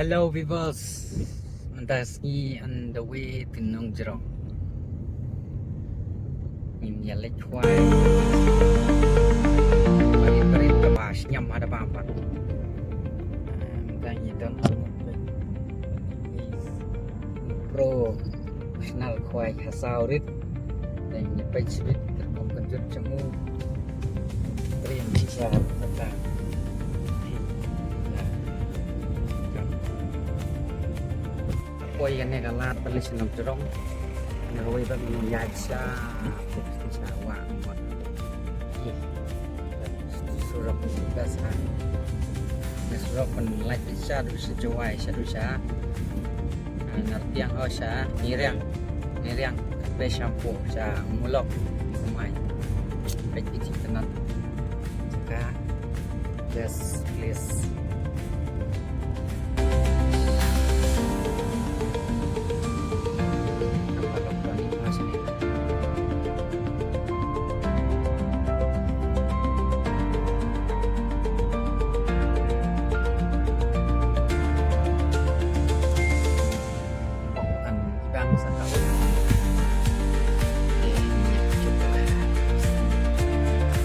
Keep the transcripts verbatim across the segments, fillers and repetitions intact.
Hello viewers, mynta sngi on the way to Nongjrong. Ngin ïa leit khwai. Barit barit kaba sniam ha daw bam pat. Mynta ngi don pro Professional khwai ha saw rit. Dang ïa peit shibit ka rukom kynjut jong u. Prin sa kata. Poi kane ka lad pynleit sha Nongjrong. Nga rwai ba ngin ïaid sha, sha wah mot. Surok best ha. Surok pynlait sha du sha Jowai sha du sha. Nartiang ho sha Niriang. Niriang pe shampoo sha Mulok. Kumai. Pek iti tenat. Ka. Yes, please.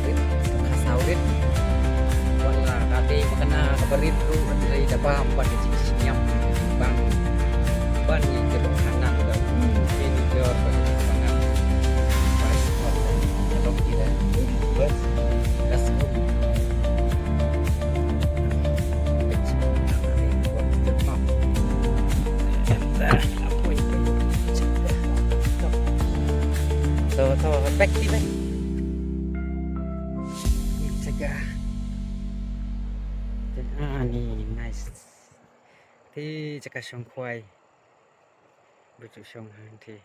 Rit, ka saw rit. Wat la ka dei ba kane ka barit ruh, ka dei da bam, bad ka jingsniam, ka jingbam. Ban ïa ka dok khanang da, hmm, ka ni jor, ka ni khanang. Ba shi kot da, ka dok ki da. Bas, ka skum. To, to, back, back. Jaga. Ah, ni, nice. Te jaka shong khwai. Bujur shong hang te.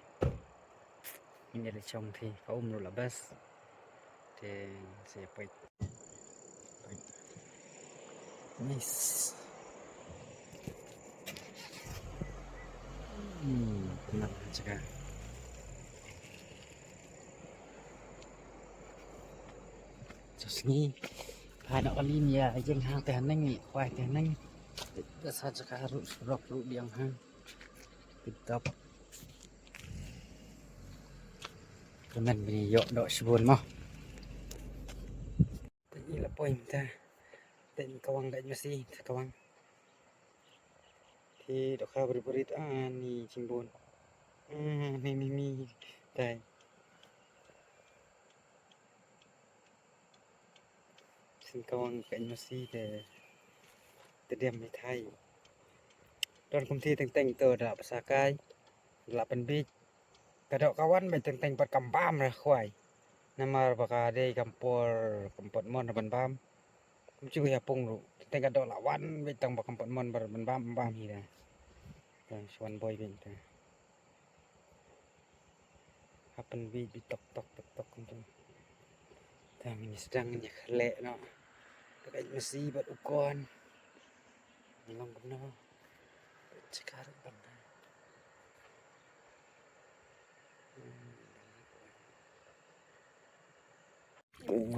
Ngin ïa leit shong te. Ka um ruh la best. Te sa ïa peit. Nice. Hmm, kena jaka. Sa sngi. Hana kali ni ïa jeng hang te haneng, khwai te haneng. Ka sa jaka ruh surok ruh biang hang. Tip top. Kynmen bini ïoh doh shibun mo. Te i la poi mynta. Te i kawang da i masi, te kawang. Te dohkha bari bari ta ni jingbun. Ah, ni ni ni. Tai. Sien kawang ka i masi te, te diam mithai. Don kumti teng teng to da pasa kai. La pynbit. Ka doh ka wan beit teng teng pat kam bam ra khwai. Namar ba ka dei kam por, kam pat mon ra ban bam. Kum ju ïa pung ruh. Teng teng ka doh la wan beit tang ba kam pat mon ra ban bam, bam hi da. Tang shuan boi beit ta. Happen bi bi tok tok tok tok kumtu. Tang ni sdang ni khleh no. Ka masi bad u kon. Ni long kumno. Chakar bang.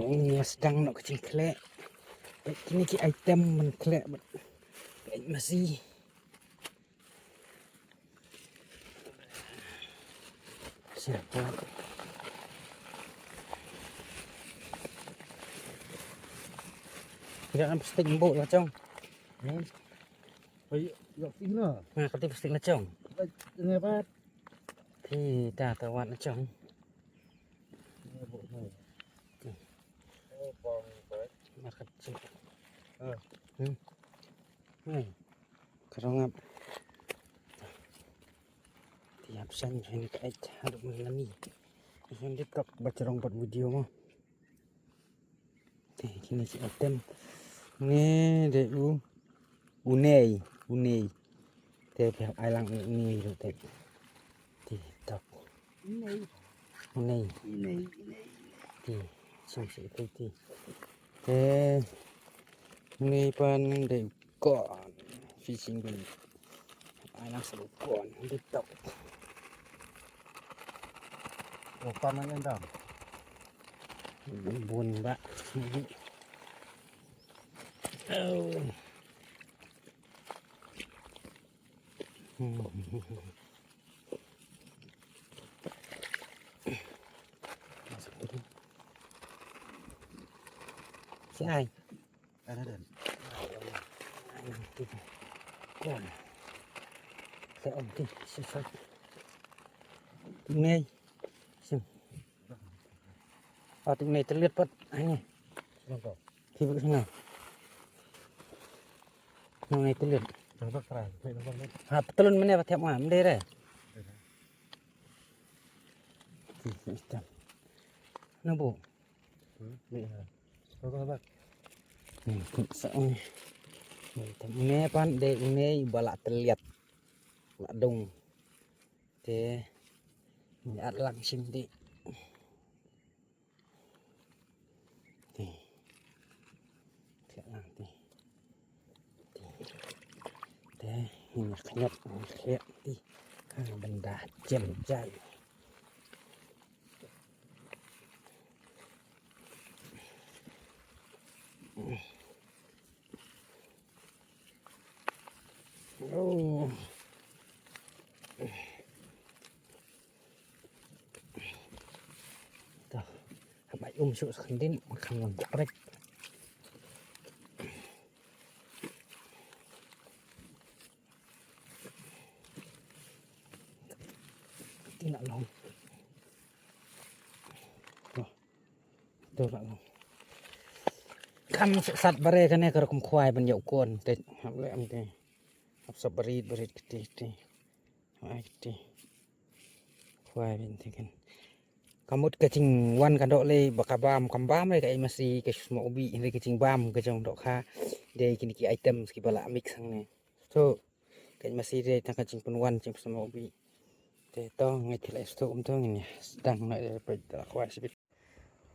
Ni sdang no ka jingkhleh. Kini ki item ban khleh bad ka masi. Siapa? Ïa, am plastik mbo la chong. Hmm. Oi, ïa, plastik na. Nah, kati plastik la chong. Oi, ini apa? Ti, ta, ta wat la chong. Ini, Bu, ni. Ti. Oh, bang, baik. Markat sini. Ah. Hmm. Ni. Karong ap. Ti absen ini ka et, aduh, mula ni. Ini TikTok baca rong buat video mo. Te kine ki item. Ngi de u, u nei, u nei. Te phi hap ai lang u nei ruh te. Te tok. U nei. U nei. U nei, u nei. Te sum si te te. Te u nei pan de u kon. Fishing pin. Ai lang sa u kon. De tok. Bun ba. Oh. Siang. Ada dan. Siang. Siang. Siang. Ati nai telit pat. Ai ni. Nangko. Sibuk sana. Nang nai telit. Nangko serai. Nangko serai. Ha, petelun mene ba thiap ma, mende re. Nabo. Hmm, ni ha. Nangko ba. Hmm, sa ni. Mene pan de ini bala telit. La dong. Te. Ni at lang sim di. Te. Te lang te. Te. Te. Ni khnyat, ni khnyat te. Ha, benda jem jai. Oh. Dah. Haba um suk sekendin makan lengkap rek. Ti nak long. Dah. Dah nak long. Kam sat bare kane ka rukom khwai ban ïa u kon te hap le am te. Hap sat barit barit kti kti. Ai kti. Khwai bin te kan. Ka mut ka jingwan ka doh lei ba ka bam kam bam lei ka ai masi ka sma ubi hynrei ka jingbam ka jong dohkha. Dei kine ki items kiba la mix hangne. So ka ai masi dei tang ka jingpynwan jingsma ubi. Te to ngai thilai sto um to ngin ïa sdang na ïa peit da la khwai sibit.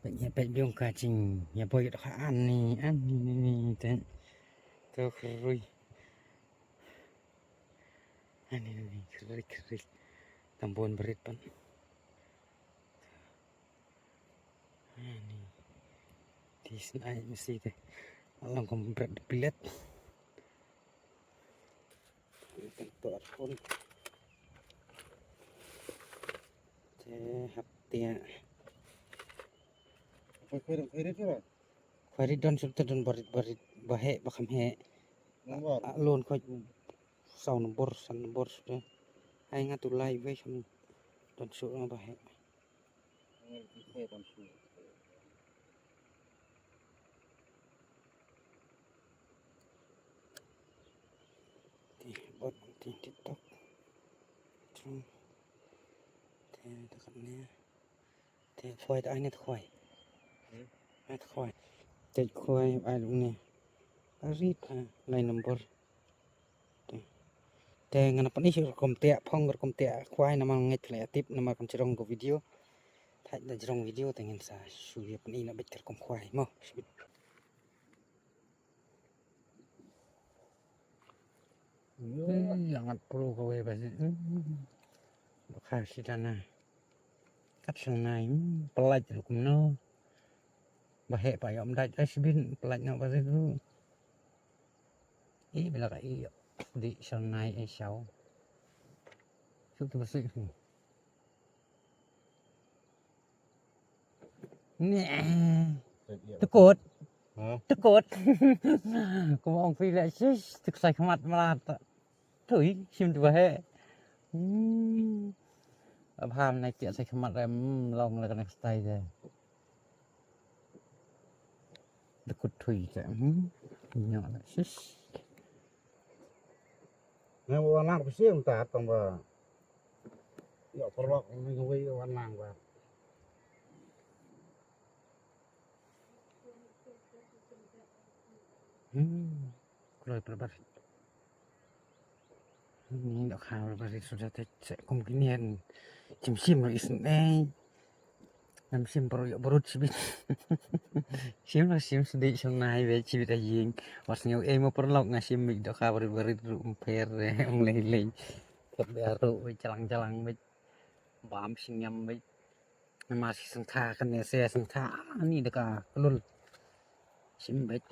Peit ïa peit biang ka jing ïa boi dohkha ani ani ni ni te. To khrui. Ani ni khrui khrui. Tambon barit pan. Ani. Ti snai masi te. Along kom bret pilet. Te hap tia. Khwai rit don sut te don barit barit ba heh ba kham heh. Lon khoi saw nombor san nombor sut te. Ai nga tu lai wei kham don sut ba heh. Ti bot ti TikTok. Chung. Te ta kat ne. Te khwai ta ai ne ta khwai. Ai ta khwai. Te khwai ai lu ne. Ari ta lai nombor. Te ngan pan ïa rukom te phong rukom te khwai namar ngeit phi la tip namar kam jrong ko video. Thait da jrong video te ngin sa shu ïa pan ïa na bit rukom khwai mo. Ïa ngat pro ka wei ba si. Ba kha si dana. Kat sang nai pelaj rukom no. Ba heh pa ïa um dait ai sibin pelaj no ba si. Ih, bila ka ih, di shong nai eh shaw. Suk tu bersih. Neh. Tekut. Tekut. Kumba ong phi leh shish, tuk sai khmat malat. Tui, shim tu ba heh. Hmm. Abham nai tiak sai khmat rem long la ka next tai de. Tekut tui te. Hmm. Nyok la shish. Nga wan lang pisi mynta tang ba. Ïa paralok nga wei wan lang ba. Hmm. Kloi parbar. Ni dok ha parbar suda te se kum kinian. Chim chim ro isnei. Ngam shim baroh ïoh barut shibit. Shim la shim sdei shong nai beit shibit a ïing. Wat sngew ei mo paralok nga shim beit dohkha barit barit ruh ym pher ym lei lei. Kot beit ruh beit jalang jalang beit. Bam shingem beit. Namar shi sngkha kane se sngkha ani dohkha klul. Shim beit.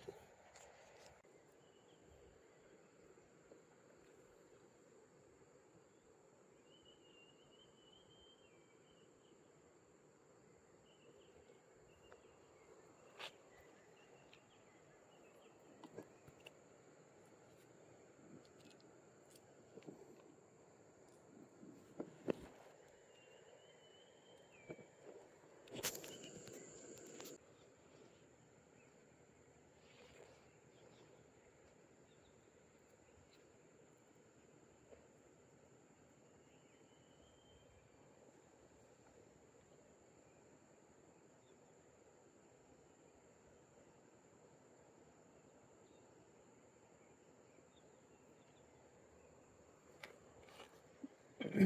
Te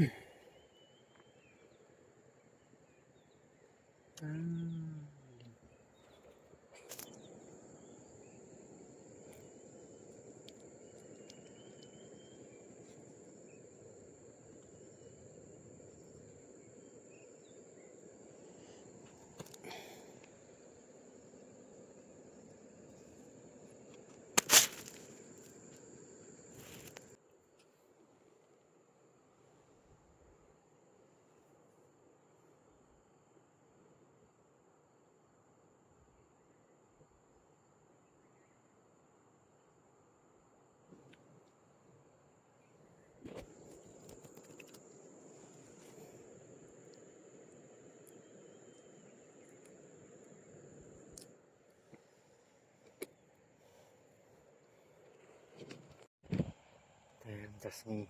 mynta sngi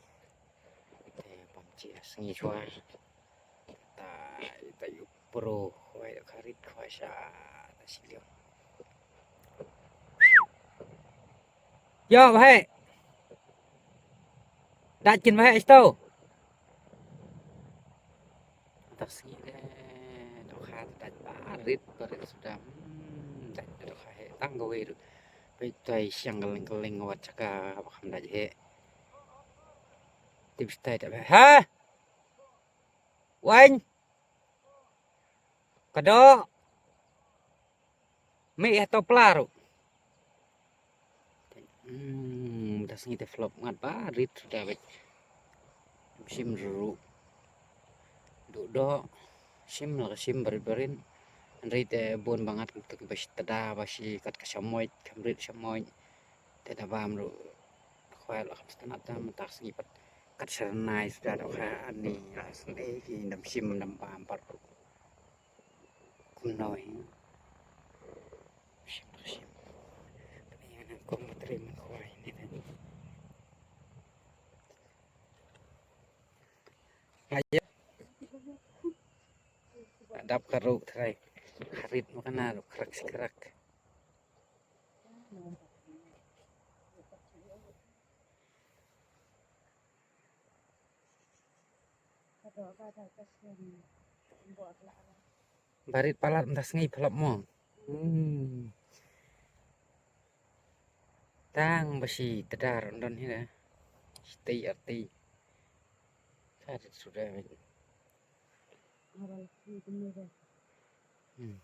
te pom chi sngi chwa. Ta ta yu pro khwai da kharit khwai sha ta si liu. Yo, bahai. Dat kin bahai sto. Mynta sngi te dohkha te dait barit barit suda. Hmm, dait dohkha he tang kawei ruh. Peit tai siang kylleng kylleng wat jaka ba kham dait he. Tip stai te ba. Ha? Wan. Ka doh. Mih ïa to pla ruh. Hmm, mynta sngi te flop ngat barit suda beit. Shim ruh. Duh doh. Shim la ka shim barit barit. Hynrei te bun ba ngat kumta kiba shi tada ba shi kat ka shamoit, kham rit shamoit. Te da bam ruh. Khwai la kham sngewtynnat ta mynta sngi pat. Kat sernai suda dohkha ani la sngi ki dam shim dam bam pat ruh. Kumno hi. Shim, shim. Pynïaid nang kong batri man khwai ni te. Ayo. Dap ka ruh trai. Kharit ma kana ruh krak si krak. Barit palat mynta sngi phlap mo. Hmm. Tang ba shi tdar don hi da. Shi tei arti. Kharit suda. Hmm.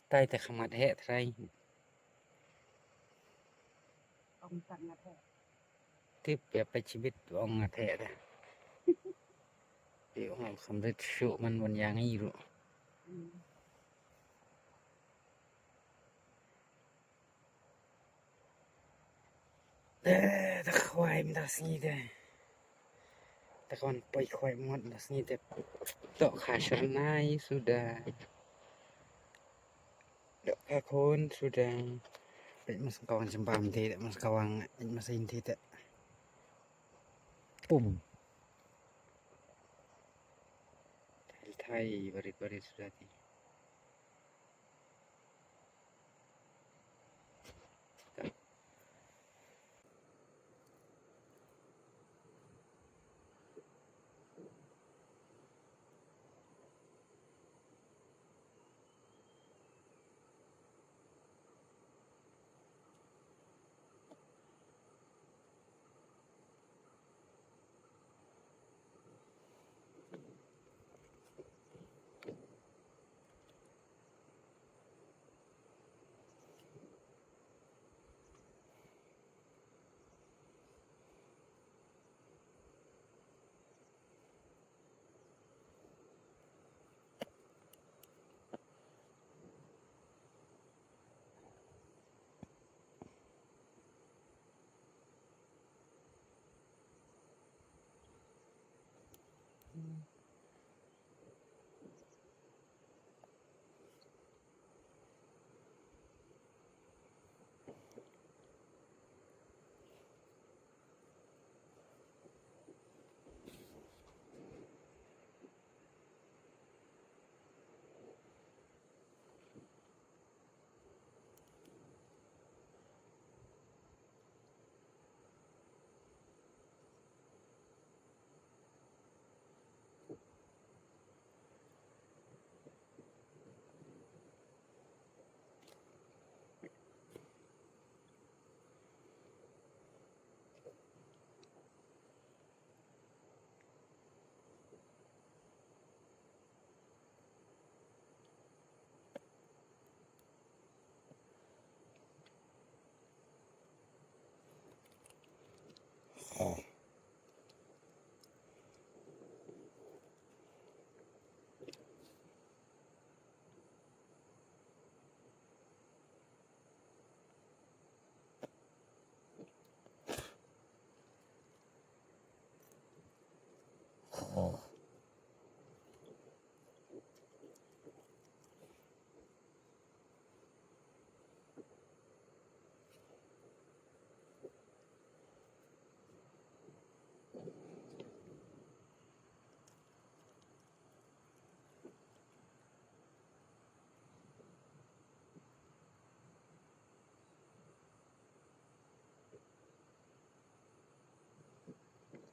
Tai te khamat he trai. Tip ïa peit shibit ong ngat he da. Ïa ong kham rit shuh man bun ïa ngi ruh. Te da khwai mynta sngi te. Te ka wan poi khwai mot mynta sngi te. Dohkha shernai suda. Dohkha khun suda. Peit mas kawang jembam te, mas kawang, peit mas in te te. Pum. Thai barit barit suda te.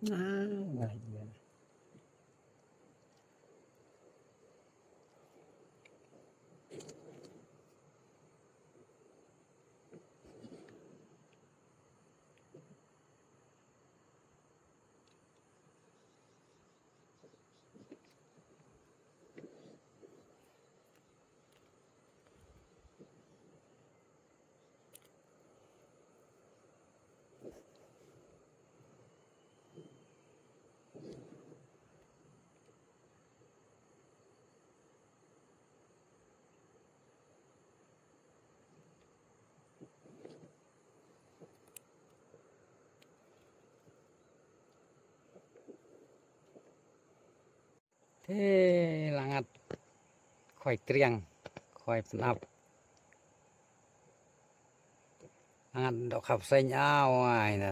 Ah, nah, iya. Te la ngat khwai triang, khwai pnap. La ngat dohkha bseiñ, awai na.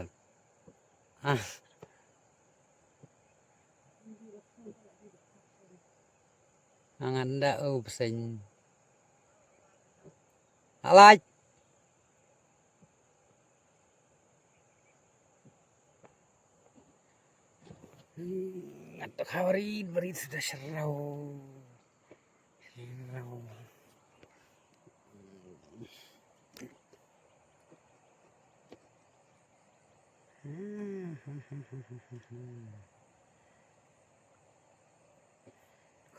Ah. La ngat da u bseiñ. Alai. Ngat dohkha barit, barit suda sharau. Sharau.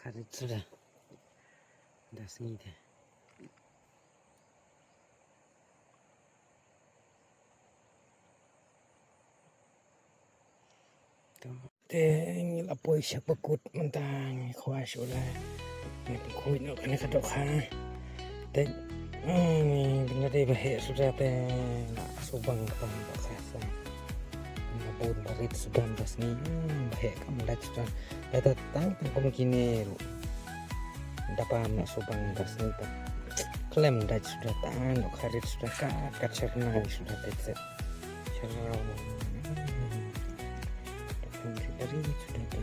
Kharit suda. Da sngi te. Te ngi la poi sha ba kut mynta ngi khwai shuh la. Ngi pynkhuid noh kane ka dohkha. Te ngi bynta dei ba heh suda te la subang ka dohkha sa. Nga bun barit suda mynta sngi, hmm, ba heh kam dait suda. Lada tang tang kum kine ruh. Da bam noh subang mynta sngi ta. Khlem dait suda, tang noh kharit suda, kat kat shyrnai suda te set. Shyrnai. Hmm. Tang kharit suda ta.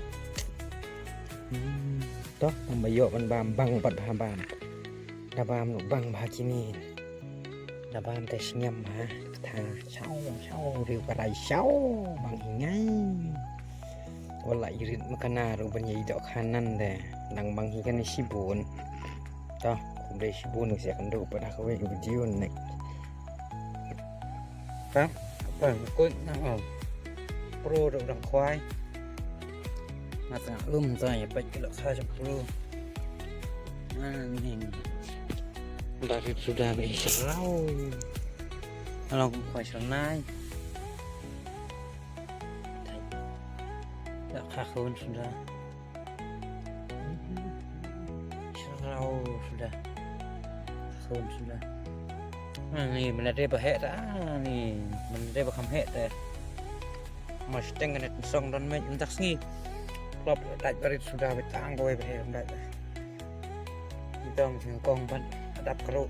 Hmm. Toh, tang ba ïoh ban bam, bang pat bha bam. Da bam noh bang bha kine. Da bam te sngem ha, tha shaw shaw, riew ka rai shaw, bang hi ngai. Wat la i rit ma kane ruh ban ïa i dohkha nan de, dang bang hi kane shibun. To, khublei shibun, ngi sa ïakynduh pat ha kawei ka video next. Tang, tang, kut nang, oh. Pro dok dang khwai. Nga tang lum tang ïa peit ki dohkha jong pro. Nga ni. Barit suda ba i sharau. Along khwai shyrnai. Dohkha khun suda. Sharau suda. Khun suda. Ah, ni, mynta dei ba heh ta, ah, ni, mynta dei ba kham heh ta. Mas teng kane song don mej mynta sngi. Klop dait barit suda, ba tang kawei ba heh dait. Ito, sngewkong ban adap kru.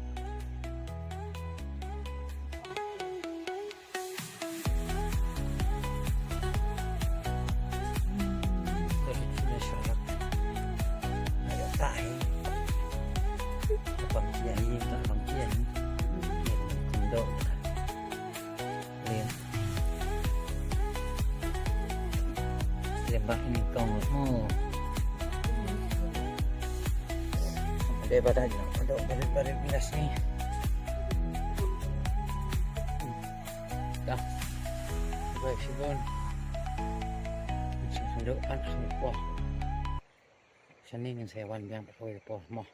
Dei ba dang ïa ka doh barit barit ngi la sngi. Dah. Baik, shibun. Sha kynduh pat ha ka por. Shane ngin sa ïa wan biang pat ha ka por mo.